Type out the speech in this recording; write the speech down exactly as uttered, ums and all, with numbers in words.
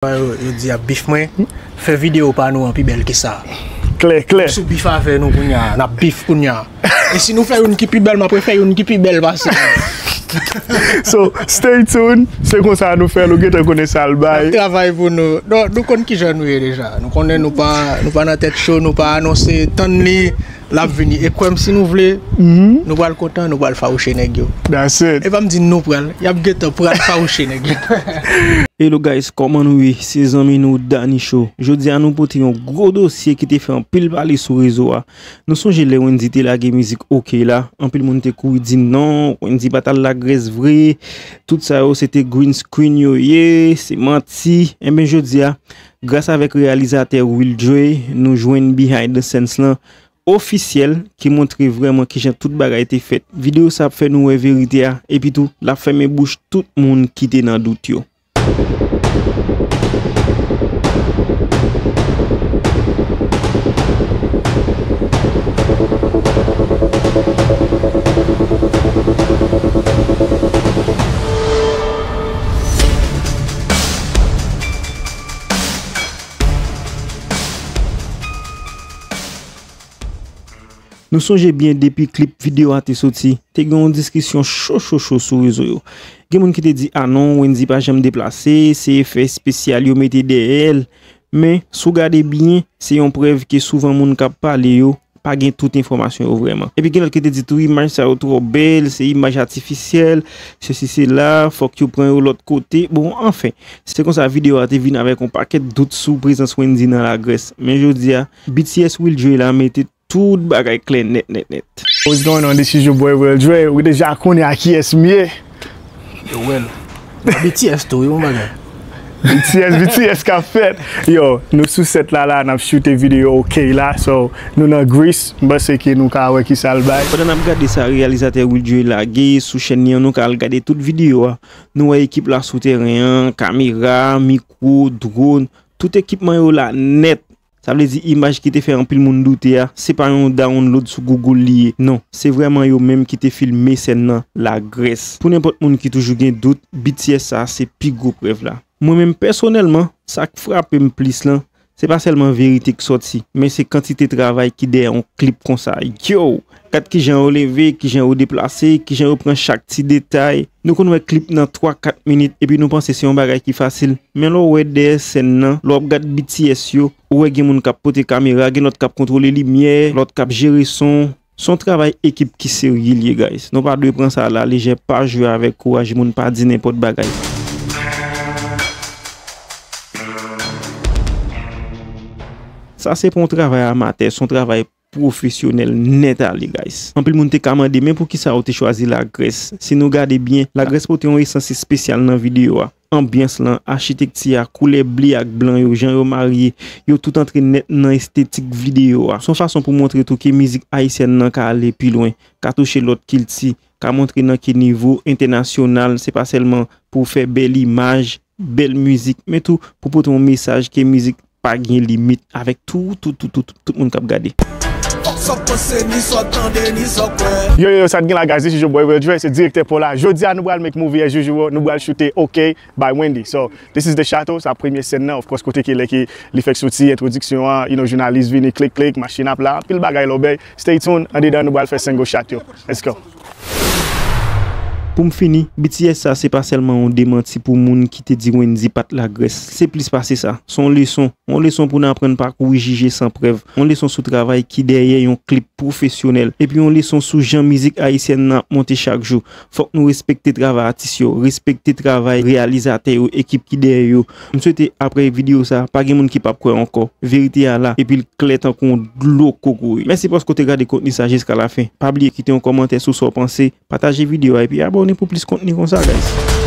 Yo, yo di y ap bif mwen. Fè videyo pa nou an pi bèl ke sa. Klè, klè. Sou bif avè nou kounye a, n ap bif kounye a. E si nou fè youn ki pi bèl, m ap refè youn ki pi bèl pase. So, stay tuned. Se konsa nou fè l, ou gentan konnen sa l bay. Travay pou nou. Non, nou konn kijan nou ye deja. Nou konnen nou pa, nou pa nan tèt cho, nou pa anonse, tann li, l ap vini. E kwè m, si nou vle, nou pral kontan, nou pral fawouche nèg yo. That's it. E pa m di nou pral, y ap gentan pral fawouche nèg yo. Hello guys, kòman nou ye? Se zanmi nou Dani Show. Jodi a nou pote yon gwo dosye ki te fè anpil pale sou rezo a. Nou sonje lè Wendy te lage mizik Oke la, anpil moun te kouri di non, Wendy pa t al Lagrès vre, tout sa yo se te green screen yo ye, se manti. Enben jodi a, gras avèk reyalizatè Will Dre, nou jwenn behind the scenes lan ofisyèl ki montre vrèman kijan tout bagay te fèt. Videyo sa ap fè nou wè verite a, epi tou, l ap fèmen bouch tout moun ki te nan dout yo. Nou sonje byen depi klip videyo a te soti, te gen yon diskisyon cho cho cho sou rezo yo. Gen moun ki te di a non, Wendy pa janm deplase, se efè espesyal yo mete dèyè l. Men, si w gade byen, se yon prèv ke souvan moun k ap pale yo pa gen tout enfòmasyon yo vrèman. Epi gen lòt ki te di tou imaj sa yo twò bèl, se imaj atifisyèl, sesi sela, fòk yo pran yo lòt kote. Bon, anfen, se konsa videyo a te vin avèk yon pakèt dout sou prezans Wendy nan Lagrès. Men jodi a, B T S Will Dre la mete tout bagay klè nèt nèt nèt. What's going on? This is your boy Will Dre. Ou deja konnen a kiyès m ye. Yo, well. B T S tou, yon bagay. B T S, B T S k ap fèt. Yo, nou sou sèt la la, n ap choute videyo Oke la. So, nou nan Greece. M panse ke nou ka wè kisa l bay. Pandan n ap gade sa reyalizatè Will Dre lage sou chèn li an, nou ka al gade tout videyo a. Nou wè ekip la sou teren an, kamera, mikwo, dwòn, tout ekipman yo la nèt. Sa vle di imaj ki te fè anpil moun doute a, se pa yon download sou Google li ye. Non, se vrèman yo menm ki te filme sèn nan Lagrès. Pou nenpòt moun ki toujou gen dout, B T S sa se pi gwo prèv la. Mwen menm pèsonèlman, sa k frape m plis lan, se pa sèlman verite k sòti, men se kantite travay ki dèyè yon klip konsa. Yo! Gad kijan yo leve, kijan yo deplase, kijan yo pran chak ti detay. Nou konn wè klip nan twa kat minit epi nou panse se yon bagay ki fasil. Men lè w wè dèyè sèn nan, lè w ap gad B T S yo, ou wè gen moun k ap pote kamera, gen lòt k ap kontwole limyè, lòt k ap jere son. Se yon travay ekip ki serye l ye, guys. Nou pa dwe pran sa alalejè, pa jwe avèk kouraj moun, pa di nenpòt bagay. Sa se pa yon travay amatè, se yon travay pwofesyonèl nèt ale, guys. Anpil moun te ka mande, men poukisa yo te chwazi Lagrès? Si nou gade byen, Lagrès pote yon esans espesyal nan videyo a. Anbyans lan, achitekti a, koulè ble ak blan yo, jan yo marye, yo tout antre nèt nan estetik videyo a. Se yon fason pou montre tou ke mizik ayisyèn nan ka ale pi lwen, ka touche lòt kilti, ka montre nan ki nivo entènasyonal, se pa sèlman pou fè bèl imaj, bèl mizik, men tou pou pote yon mesaj ke mizik pa gen limit avèk tout, tout, tout, tout, tout moun k ap gade. Fòk sa w panse, ni sa w tande, ni sa w kwè. Yo, yo, yo, sa t gen la, guys? This is your boy Will Dre, se direktè Paw la. Jodi a, nou pral make movie as usual, nou pral choute Oke by Wendy. So, this is the chateau, sa premye sèn nan, of course, kote ke lè ke li fèk soti, entwodiksyon an, you know, jounalis vini, klik, klik, machin ap la, anpil bagay lòbèy. Stay tuned, andedan, nou pral fè sengo chat yo. Let's go. Pou m fini, B T S sa se pa sèlman yon demanti pou moun ki te di Wendy pa t Lagrès. Se plis pase sa. Se yon leson. Yon leson pou n aprann pa kouri jije san prèv. Yon leson sou travay ki dèyè yon klip pwofesyonèl. Epi yon leson sou jan mizik ayisyèn nan ap monte chak jou. Fòk nou respekte travay atis yo, respekte travay reyalizatè yo, ekip ki dèyè yo. M swete aprè videyo sa, pa gen moun ki p ap kwè ankò. Verite a la, epi l klè tankou yon dlo kokoye. Mèsi paske w te gade kontni sa jiska lafen. Pa bliye kite yon kòmantè sou sa w panse, pataje videyo a epi abòne pou plis kontni konsa, guys.